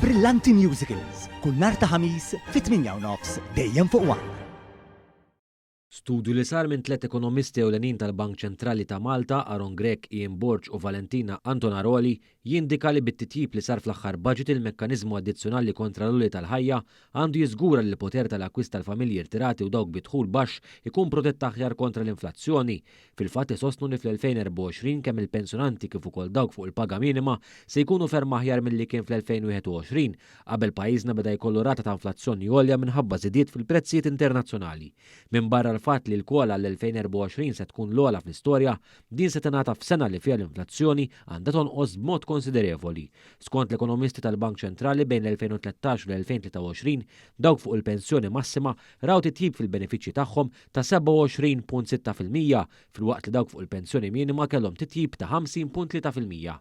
Brillanti Musicals, kull nhar ta' Ħamis fit-8 nofs dejjem fuq One. Studju li sar minn tlet ekonomisti ewlenin tal-Bank Ċentrali ta' Malta, Aaron Grech, Ian Borg u Valentina Antonaroli, jindika li bit-titjib li sar fl-aħħar budget il-mekkaniżmu addizzjonali kontra l-għoli tal-ħajja għandu jiżgura li l-poter tal-akkwist tal-familji irtirati u dawk bi dħul baxx ikun protett aħjar kontra l-inflazzjoni. Fil-fatt isostnu li fl-2024 kemm il-pensjonanti kif ukoll dawk fuq il-paga minima se jkunu ferm aħjar milli kien fl-2021 qabel pajjiżna beda jkollu rata ta' inflazzjoni għolja minħabba żidiet fil-prezzijiet internazzjonali. Minbarra l-fatt li l-COLA l-2024 se tkun l-ogħla fl-istorja, din se tingħata f'sena li fiha l-inflazzjoni għandha tonqos b'mod konsiderevoli. Skont l-ekonomisti tal-Bank Ċentrali bejn l-2013 u l-2023, dawk fuq il-pensjoni massima raw titjib fil-benefiċċji tagħhom ta' 27.6% filwaqt li dawk fuq il-pensjoni minima kellhom titjib ta' 50.3%.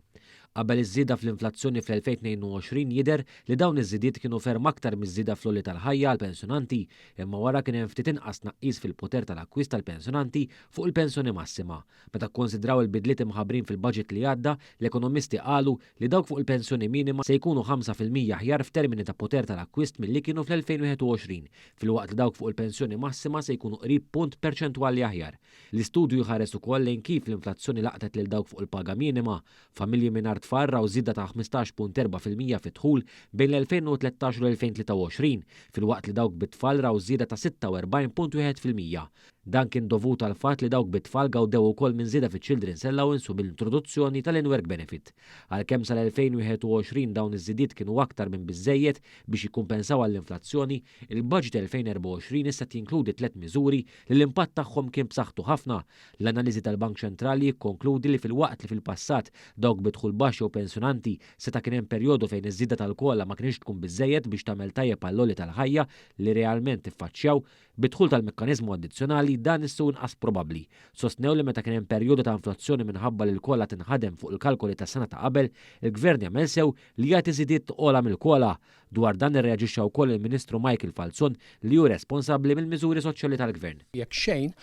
Qabel iż-żieda fl-inflazzjoni fl-2022 jidher li dawn iż-żidiet kienu ferm aktar miż-żieda fl-għoli tal-ħajja għall-pensjonanti, imma wara kien hemm ftit inqas tnaqqis fil-poter tal-akkwist tal-pensjonanti fuq il-pensjoni massima. Meta kkonsidraw il-bidliet imħabbrin fil-budget li għadda, l-ekonomisti qalu li dawk fuq il-pensjoni minima se jkunu 5% aħjar f'termini ta' poter tal-akkwist milli kienu fl-2021, filwaqt li dawk fuq il-pensjoni massima se jkunu qrib punt perċentwali aħjar. L-istudju jħares ukoll lejn kif l-inflazzjoni laqtet lil dawk fuq il-paga minima. Familji mingħajr tfal raw żieda ta' 15.4% fid-dħul bejn l-2013 u l-2023, filwaqt li dawk bit-tfal raw żieda ta' 46.1%. Dan kien dovut għal fatt li dawk bit-tfal gawdew ukoll minn żieda fiċ-Children's Allowance u mill-introduzzjoni tal-in-work benefit. Għalkemm sal-2021 dawn iż-żidiet kienu aktar minn biżejjed biex jikkumpensaw għall-inflazzjoni, il-budget 2024 issa jinkludi tliet miżuri li l-impatt tagħhom kien b'saħħtu ħafna. L-analiżi tal-Bank Ċentrali jikkonkludi li filwaqt li fil-passat dawk bi dħul baxx jew pensjonanti seta' kien hemm perjodu fejn iż-żieda tal-COLA ma kienx tkun biżejjed biex tagħmel tajjeb għall-għoli tal-ħajja li realment iffaċċjaw, bid-dħul tal-mekkaniżmu addizzjonali dan issa inqas probabbli. Sostnew li meta kien hemm perjodu ta' inflazzjoni minħabba li l-COLA tinħadem fuq il-kalkoli tas-sena ta' qabel, il-gvern jagħmel sew li jagħti żidiet ogħla mill-COLA. Dwar dan irreaġixxa wkoll il-Ministru Michael Falzon li hu responsabbli mill-miżuri soċjali tal-gvern. Jekk xejn,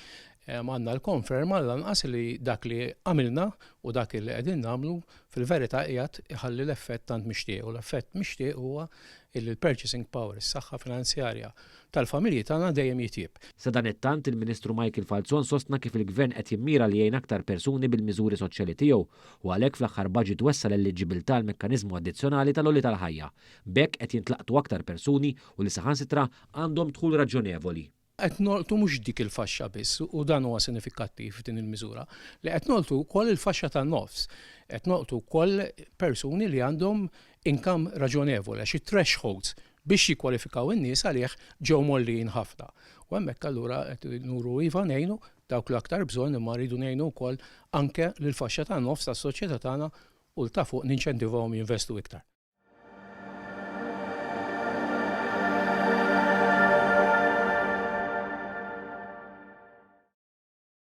għandna l-konferma lanqas li dak li għamilna u dak li qegħdin nagħmlu fil-verità qiegħed iħalli l-effett tant mixtieq u l-effett mixtieq huwa li l-purchasing power, is-saħħa finanzjarja tal-familji tagħna dejjem jitjieb. Sadanittant il-Ministru Michael Falzon sostna kif il-gvern qed jimmira li jgħin aktar persuni bil-miżuri soċjali tiegħu u għalhekk fl-aħħar budget wessa' l-eliġibilità l-mekkaniżmu addizzjonali tal-għoli tal-ħajja. B'hekk qed jintlaqtu aktar persuni u li saħansitra għandhom dħul raġonevoli. Qed nolqtu mhux dik il-faxxa biss u dan huwa sinifikattiv f'din il-miżura, li qed nolqtu wkoll il-faxxa tan-nofs. Qed nolqtu wkoll persuni li għandhom income raġonevoli għax it-thresholds biex jikkwalifikaw in-nies għalih ġew mgħollijin ħafna. U hemmhekk allura qed nuru iva ngħinu dawk l-aktar bżonn imma rridu ngħinu wkoll anke lill-faxxa tan-nofs tas-soċjetà tagħna u ta' fuq ninċentivawhom jinvestu iktar.